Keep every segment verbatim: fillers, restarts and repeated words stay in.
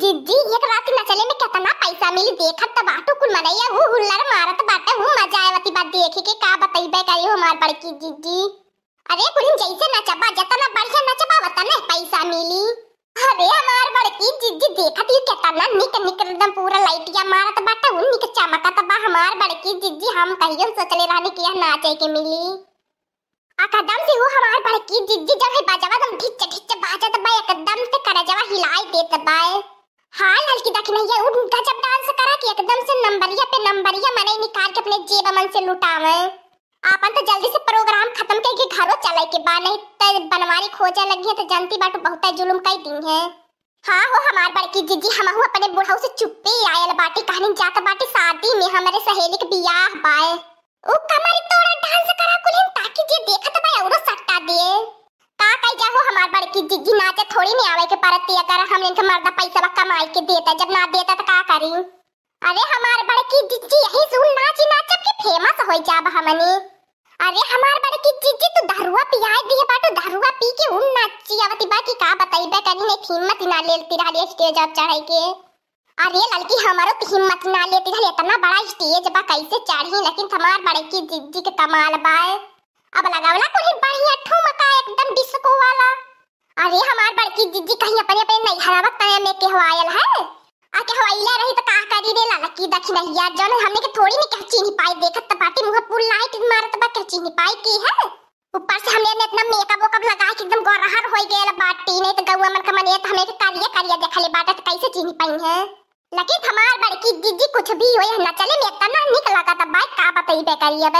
जिज्जी, एक राती नचले में केतना पैसा मिली? देखत त बाटू कुल मनैया हु हुल्लर मारत बाटे, हु मजा आवत बा देखि के, का बतइबे करी हो हमार बड़की जिज्जी। अरे कुलिन जैसे नचबा, जतना बढ़िया नचबा वतने पैसा मिली। अरे हमार बड़की जिज्जी देखत ही केतना निक निक एकदम पूरा लाइटिया मारत बाटे, हु निक चमकत बा हमार बड़की जिज्जी। हम कहियो सोचले रहनी कि यह नाचे के मिली। एकदम से हो हमार बड़की जिज्जी, जब है बाजवा एकदम ढिच्च ढिच्च बाजत बा, एकदम से करजवा हिलाई देत बा। हाँ ललकी दखिनैया, उ गजब डांस करा कि एकदम से नंबरिया पे नंबरिया मनई निकाल के अपने जेब मन से लुटावे। आपन तो जल्दी से प्रोग्राम खत्म करके घरो चले के बा, नहीं त बनवारी खोजे लगी है तो जानती बाटू बहुत जुलुम कई दी है। हाँ हो हमार बड़की जिज्जी, हमहू अपने बुढ़ऊ से चुप्पे आयल बाटी, कहनी जात बाटी शादी में, हमरे सहेली के बियाह बाय। उ कमरी तोड़ा डांस करा कुलिन, ताकि जे देखत बा औरो सट्टा दिए। का कई जाहो हमार बड़की जिज्जी, नाचे थोड़ी नहीं आवे के परती, अगर हम इनके मर्दा पैसा कमाई के देता, जब ना देता तो का करी? अरे हमार बड़की जिज्जी, यही से उ नाची नाचब के फेमस हो जाब हमनी। अरे हमार बड़की जिज्जी, तू दरुआ पियाए दिए बाटू, दरुआ पी के उ नाची आवती बा कि का बतइबे करी, नहीं हिम्मत ही ना लेती रहली स्टेज पर चढ़े के। अरे ललकी, हमारो तो हिम्मत ना लेती रहली, इतना बड़ा स्टेज बा, कैसे चढ़ी, लेकिन हमार बड़की जिज्जी के कमाल बा। अब लगावला कोई बढ़िया ठुमका एकदम डिस्को वाला। अरे हमार बड़की जिज्जी कहीं अपने अपने नैहरवा तने में केहू आयल है? आ केहू अइले रही तो का करी रे ललकी दखिनैया, जौन हमने के थोड़ी नहीं केहू चीन्ही पाई, देखत त बाटी मुँह पुल लाइट मारत बा, केहू चीन्ही पाई की है? ऊपर से हमने इतना मेकअप वेकअप लगा के एकदम गोरहर होई गयल बाटी, नहीं तो गौआ मन का मन ये तो हमें के करिया करिया देखले बाटे तो कैसे चीन्ही पाई है? लेकिन हमार बड़की जिज्जी कुछ भी होए ना चले में इतना निक लगत बा, का बतइबे करी अब।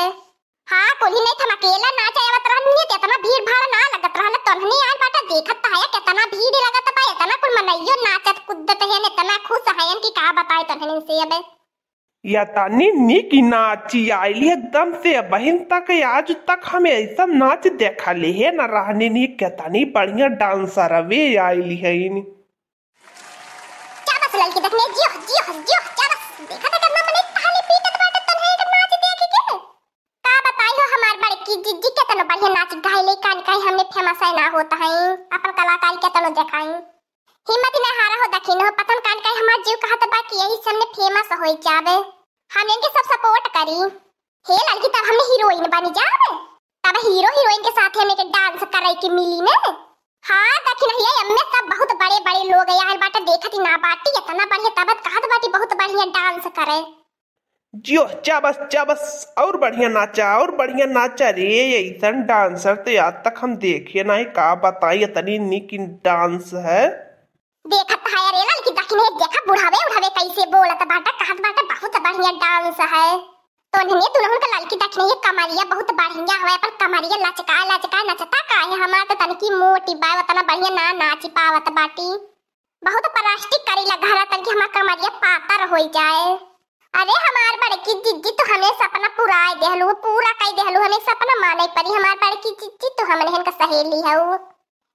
हाँ, कुली नहीं, हम अकेला नाचे आवत रहनी है, तो इतना भीड़ भाड़ ना लगत रहल, तोहनी आयल बाटा, देखत त हया कितना भीड़ लगत बा, इतना कुल मनइयो नाचत कूदत हैं, इतना खुश हैं कि का बताई तोहनी से अब। या तनी निक नाची आइली एकदम से, बहिन तक आज तक हम ऐसा नाच देखले है न रहनी नी, कितनी बढ़िया डांसर वे आइली है। चाबस ललकी दखिनैया, जियो, जियो, जियो, चाबस। देखा था कितना मने ताली पीटत बाटे, तन्हे के नाच देख के। का बताई हो हमार बड़की जिज्जी, केतनो बढ़िया नाच गाइले, कान काहे हमने फेमस है ना होत है, अपन कलाकारी केतनो देखाई। हिम्मत ही ना हारा हो दखिन हो, पतन कान काहे हमार जीव कहत बा कि यही से हमने फेमस होई जावे, हम इनके सब सपोर्ट करी। हे ललकी, तब हमने हीरोइन बनी जावे, तब हीरो हीरोइन के साथ हमने के डांस करे के मिली ने। हाँ दखिनैया, एम्मे सब बहुत बड़े बड़े लोग आयल बाटे, देखत ही ना बाटी, इतना बढ़िया, तब कहत बाटी बहुत बढ़िया डांस करे। जियो, चाबस, चाबस, और बढ़िया नाचा, और बढ़िया नाचा रे। ऐसन डांसर तो आज तक हम देखे नहीं, का बताई, इतनी निक डांस है। देखत है रे ललकी दखिनैया, देखा बुढ़ावे उढ़ावे कैसे बोलत बाटा, कहत बाटा बहुत बढ़िया डांस है। तो इन्हें दुल्हन का ललकी दखिनैया, ये कमरिया बहुत बढ़िया हवे, अपन कमरिया लचका लचका नचता का है, हमार तो तनकी मोटी बा, उतना बढ़िया ना नाची पावत बाटी। बहुत प्लास्टिक करी लगा रहा तनकी हमार कमरिया पातर होई जाए। अरे हमार बड़की जिज्जी, तो हमें सपना पुराए देहलू, पूरा कई देहलू, हमें सपना माने पड़ी। हमार बड़की जिज्जी, तो हमने हन का सहेली हऊ।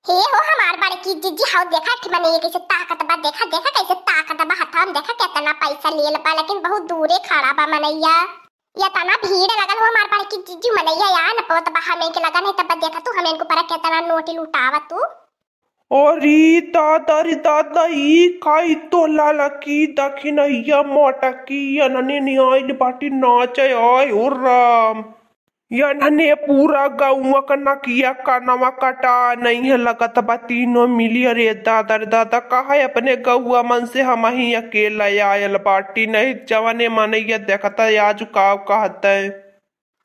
हे हो हमार बड़की जिज्जी, हाउ देखा ठी मनैया कैसे ताकत बा, देखा, देखा कैसे ताकत बा, हथवा में देखा केतना पैसा लेल बा, लेकिन बहुत दूरे खड़ा बा मनैया। एतना भीड़ लगल हो हमार बड़की जिज्जी, मनैया या न पोत बा, हमें के लगा नहीं तब देखा तू हमें इनको पर केतना नोटी लुटावा तू। अरे दादा रे दादा, ई काई तो ललकी दखिनैया मोटकी अनने नियाइल बाटी नाचे, आय हो राम। यन्हने पूरा गौवा का नकिया कनवा कटा नहीं है, लगत बा तीनों मिली। अरे दादा रे दादा, कहा है अपने गौवा मन से हम ही अकेला आयल बाटी, नहीं जवने मनैया देखता आज का कहते।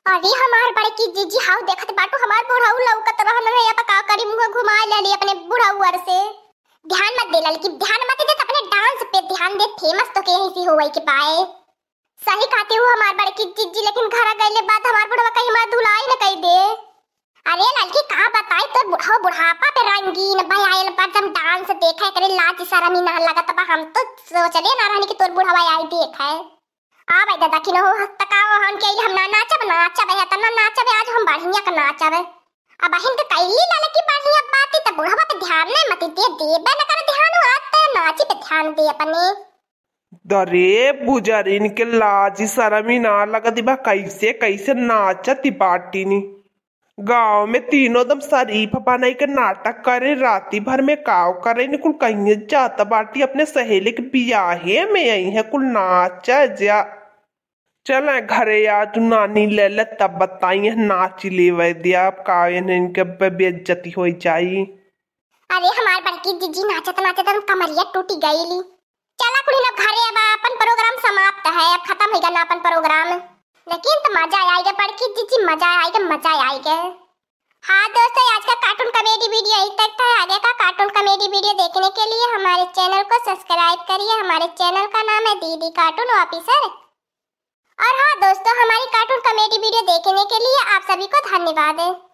अरे हमार बड़की जिज्जी, हाउ देखत बाटू हमार बुढ़ऊ लौकत रहन है, अब का करी, मुंह घुमा लेली अपने बुढ़ऊ अर से। ध्यान मत दे ललकी, ध्यान मत दे, अपने डांस पे ध्यान दे, फेमस तो के यहीं से होवई के पाए। सही कहते हो हमार बड़की जिज्जी, लेकिन घर गईले बाद हमार बुढ़वा कहीं हमार धुलाई न कई दे। अरे ललकी का बताई, तोर बुढ़ऊ बुढ़ापा पे रंगीन भयायल बा, जब डांस देखा एकरे लाज शरम ही ना लगत बा। हम तो सोचले ना रहनी कि तोर बुढ़वा आई देखे। आ भाई दादा कि न हो हस्तकाओ हम के हम ना नाचब, नाचब है तना नाचब, आज हम बढ़िया का नाचब। अब बहिन के कैली ललकी बढ़िया बात, त बुढ़वा पे ध्यान नहीं मत दे, देबे न कर ध्यान, आज तो नाची पे ध्यान दे अपने। दरे बुजरिन के लाज शरम ही ना लगत बा, कैसे कैसे नाचत बाटिनी। गाँव में तीनों दम शरीफ बनाई के नाटक करे, राती भर में काव करे, निकुल कहीं जात बाटी अपने सहेली के बियाहे में, यही है कुल नाच जा। चल घरे, आज नानी ले ले तब बताई, नाच लेवे दिया, अब का इन्हें इनके बे-, बेइज्जती हो जाई। अरे हमार बड़की जीजी नाचत नाचत हम कमरिया टूटी गईली। चला कुड़ी ना घरे, अब अपन प्रोग्राम समाप्त है, अब खत्म हो गया ना अपन प्रोग्राम। लेकिन तो मजा आएगा बड़की जीजी, मजा आएगा, मजा आएगा। हाँ दोस्तों, आज का कार्टून कॉमेडी वीडियो यहीं तक था। आगे का कार्टून कॉमेडी वीडियो देखने के लिए हमारे चैनल को सब्सक्राइब करिए। हमारे चैनल का नाम है दीदी कार्टून ऑफिसर। और हाँ दोस्तों, हमारी कार्टून कॉमेडी वीडियो देखने के लिए आप सभी को धन्यवाद है।